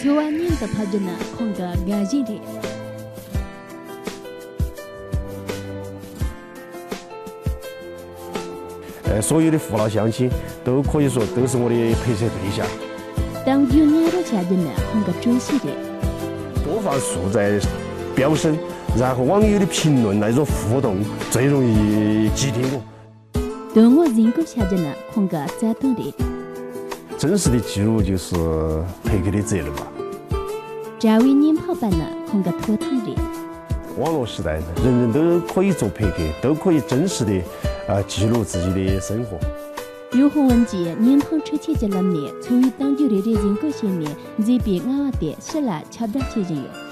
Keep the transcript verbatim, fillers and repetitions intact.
འཚོ་བ་སྙིང་དུ་ཕབ་རྒྱུ་ནི་ཁོང་གི་དགའ་ཞེན་རེད། 呃，所有的父老乡亲都可以说都是我的陪车对象。 གཏམ་རྒྱུད་སྙན་རུ་བྱ་རྒྱུ་ནི་ཁོང་གི་སྤྲོ་གཤིས་རེད། 播放数在飙升，然后网友的评论那种互动最容易激励我。 དོན་དངོས་གཟིགས་འབུལ་བྱ་རྒྱུ་ནི་ཁོང་གི་རྩ་དོན་རེད། 真实的记录就是陪客的责任吧。 དྲ་བའི་བརྙན་ཕབ་པ་ནི་ཁོང་གི་ཐོབ་ཐང་རེད། 网络时代，人人都可以做陪客，都可以真实的啊记录自己的生活。 ཡུས་ཧུང་ཝུན་གྱིས་བརྙན་ཕབ་འཕྲུལ་ཆས་ཀྱི་ལམ་ནས་འཚོ་བའི་གཏམ་རྒྱུད་རེ་རེ་གཟིགས་འབུལ་བྱས་ནས་མཛེས་པའི་རྔ་བ་དེ་ཕྱི་ལ་ཁྱབ་བརྡལ་བྱེད་བཞིན་ཡོད།